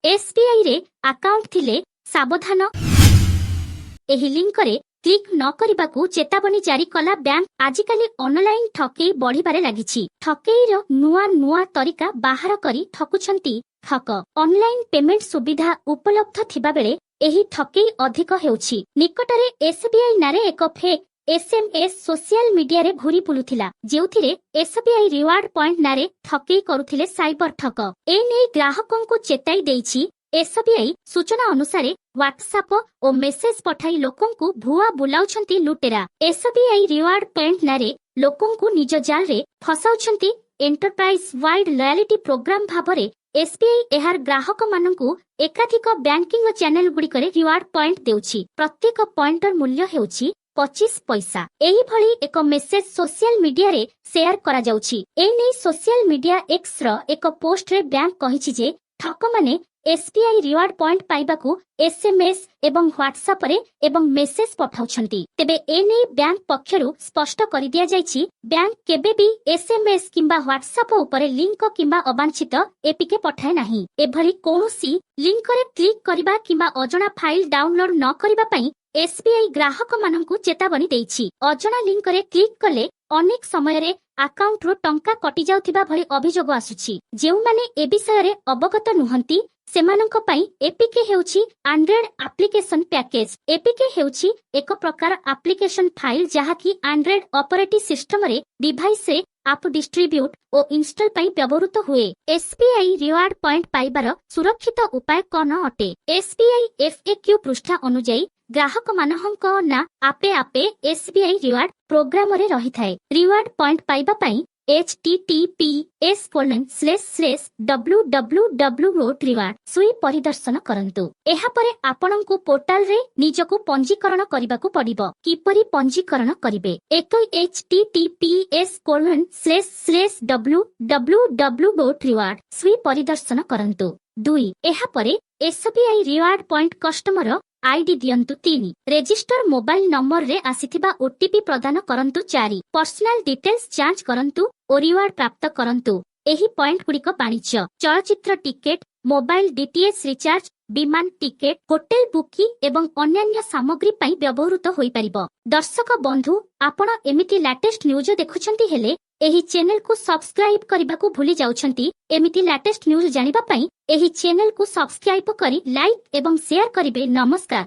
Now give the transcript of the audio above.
ଏସବିଆଇରେ account ଥିଲେ ସାବଧାନ, ଏହି ଲିଙ୍କରେ କ୍ଲିକ୍ ନ କରିବାକୁ ଚେତାବନୀ ଜାରି କଲା ବ୍ୟାଙ୍କ। ଆଜିକାଲି ଅନଲାଇନ ଠକେଇ ବଢିବାରେ ଲାଗିଛି। ଠକେଇର ନୂଆ ନୂଆ ତରିକା ବାହାର କରି ଠକୁଛନ୍ତି ଠକ। ଅନଲାଇନ ପେମେଣ୍ଟ ସୁବିଧା ଉପଲବ୍ଧ ଥିବାବେଳେ ଏହି ଠକେଇ ଅଧିକ ହେଉଛି। ନିକଟରେ ଏସବିଆଇ ନାଁରେ ଏକ ଫେକ୍ ଏସଏମଏସ୍ ସୋସିଆଲ ମିଡିଆରେ ଘୁରି ବୁଲୁଥିଲା, ଯେଉଁଥିରେ ଏସବିଆଇ ରିୱାର୍ଡ ପଏଣ୍ଟ ନାଁରେ ଠକେଇ କରୁଥିଲେ ସାଇବର ଠକ। ଏନେଇ ଗ୍ରାହକଙ୍କୁ ଚେତାଇ ଦେଇଛି ଏସବିଆଇ। ସୂଚନା ଅନୁସାରେ, ହ୍ୱାଟ୍ସଆପ ଓ ମେସେଜ ପଠାଇ ଲୋକଙ୍କୁ ଭୁଆ ବୁଲାଉଛନ୍ତି ଲୁଟେରା। ଏସବିଆଇ ରିୱାର୍ଡ ପଏଣ୍ଟ ନାଁରେ ଲୋକଙ୍କୁ ନିଜ ଜାଲରେ ଫସାଉଛନ୍ତି। ଏଣ୍ଟରପ୍ରାଇଜ ୱାଇଡ୍ ଲୟାଲିଟି ପ୍ରୋଗ୍ରାମ ଭାବରେ ଏସବିଆଇ ଏହାର ଗ୍ରାହକମାନଙ୍କୁ ଏକାଧିକ ବ୍ୟାଙ୍କିଙ୍ଗ ଚ୍ୟାନେଲଗୁଡ଼ିକରେ ରିୱାର୍ଡ ପଏଣ୍ଟ ଦେଉଛି। ପ୍ରତ୍ୟେକ ପଏଣ୍ଟର ମୂଲ୍ୟ ହେଉଛି 25 ପଇସା। ଏହିଭଳି ଏକ ମେସେଜ ସୋସିଆଲ ମିଡିଆରେ ସେୟାର କରାଯାଉଛି। ଏନେଇ ସୋସିଆଲ ମିଡିଆ ଏକ୍ସର ଏକ ପୋଷ୍ଟରେ ବ୍ୟାଙ୍କ କହିଛି ଯେ ଠକମାନେ ଏସବିଆଇ ରିୱାର୍ଡ ପଏଣ୍ଟ ପାଇବାକୁ ଏସଏମଏସ୍ ଏବଂ ହ୍ୱାଟ୍ସଆପରେ ଏବଂ ମେସେଜ ପଠାଉଛନ୍ତି। ତେବେ ଏନେଇ ବ୍ୟାଙ୍କ ପକ୍ଷରୁ ସ୍ପଷ୍ଟ କରିଦିଆଯାଇଛି, ବ୍ୟାଙ୍କ କେବେ ବି ଏସଏମଏସ୍ କିମ୍ବା ହ୍ୱାଟ୍ସଆପ ଉପରେ ଲିଙ୍କ କିମ୍ବା ଅବାଞ୍ଛିତ ଏପିକେ ପଠାଏ ନାହିଁ। ଏଭଳି କୌଣସି ଲିଙ୍କରେ କ୍ଲିକ୍ କରିବା କିମ୍ବା ଅଜଣା ଫାଇଲ ଡାଉନଲୋଡ ନ କରିବା ପାଇଁ ଏସବିଆଇ ଗ୍ରାହକମାନଙ୍କୁ ଚେତାବନୀ ଦେଇଛି। ଅଜଣା ଲିଙ୍କରେ କ୍ଲିକ୍ କଲେ ଅନେକ ସମୟରେ ଆକାଉଣ୍ଟରୁ ଟଙ୍କା କଟିଯାଉଥିବା ଭଳି ଅଭିଯୋଗ ଆସୁଛି। ଯେଉଁମାନେ ଏ ବିଷୟରେ ଅବଗତ ନୁହନ୍ତି, ସେମାନଙ୍କ ପାଇଁ ଏପିକେ ହେଉଛି ଆଣ୍ଡ୍ରଏଡ୍ ଆପ୍ଲିକେସନ ପ୍ୟାକେଜ। ଏପିକେ ହେଉଛି ଏକ ପ୍ରକାର ଆପ୍ଲିକେସନ ଫାଇଲ, ଯାହାକି ଆଣ୍ଡ୍ରଏଡ୍ ଅପରେଟିଂ ସିଷ୍ଟମରେ ଡିଭାଇସରେ ଆପ୍ ଡିଷ୍ଟ୍ରିବ୍ୟୁଟ ଓ ଇନଷ୍ଟଲ ପାଇଁ ବ୍ୟବହୃତ ହୁଏ। ଏସବିଆଇ ରିୱାର୍ଡ ପଏଣ୍ଟ ପାଇବାର ସୁରକ୍ଷିତ ଉପାୟ କଣ ଅଟେ? ଏସବିଆଇ ଏଫଏକ୍ୟୁ ପୃଷ୍ଠା ଅନୁଯାୟୀ, ଗ୍ରାହକମାନଙ୍କ ନାଁ ଆପେ ଆପେ ଏସବିଆଇ ରିୱାର୍ଡ ପ୍ରୋଗ୍ରାମରେ ରହିଥାଏ। ରିୱାର୍ଡ ପଏଣ୍ଟ ପାଇବା ପାଇଁ https://www.reward ସୁଇ ପରିଦର୍ଶନ କରନ୍ତୁ। ଏହାପରେ ଆପଣଙ୍କୁ ପୋର୍ଟାଲରେ ନିଜକୁ ପଞ୍ଜୀକରଣ କରିବାକୁ ପଡ଼ିବ। କିପରି ପଞ୍ଜୀକରଣ କରିବେ? 1, https://www.reward ସୁଇ ପରିଦର୍ଶନ କରନ୍ତୁ। 2, ଏହାପରେ SBI reward point customer ID ଦିଅନ୍ତୁ। 3, ରେଜିଷ୍ଟର ମୋବାଇଲ ନମ୍ବରରେ ଆସିଥିବା ଓଟିପି ପ୍ରଦାନ କରନ୍ତୁ। 4, ପର୍ସନାଲ ଡିଟେଲ୍ସ ଯାଞ୍ଚ କରନ୍ତୁ ଓ ରିୱାର୍ଡ ପ୍ରାପ୍ତ କରନ୍ତୁ। ଏହି ପଏଣ୍ଟଗୁଡ଼ିକ ବାଣିଜ୍ୟ, ଚଳଚ୍ଚିତ୍ର ଟିକେଟ, ମୋବାଇଲ ଡିଟିଏଚ୍ ରିଚାର୍ଜ, ବିମାନ ଟିକେଟ, ହୋଟେଲ ବୁକିଂ ଏବଂ ଅନ୍ୟାନ୍ୟ ସାମଗ୍ରୀ ପାଇଁ ବ୍ୟବହୃତ ହୋଇପାରିବ। ଦର୍ଶକ ବନ୍ଧୁ, ଆପଣ ଏମିତି ଲାଟେଷ୍ଟ ନ୍ୟୁଜ ଦେଖୁଛନ୍ତି, ହେଲେ ଏହି ଚ୍ୟାନେଲକୁ ସବସ୍କ୍ରାଇବ କରିବାକୁ ଭୁଲି ଯାଉଛନ୍ତି। ଏମିତି ଲାଟେଷ୍ଟ ନ୍ୟୁଜ ଜାଣିବା ପାଇଁ ଏହି ଚ୍ୟାନେଲକୁ ସବସ୍କ୍ରାଇବ କରି ଲାଇକ୍ ଏବଂ ସେୟାର କରିବେ। ନମସ୍କାର।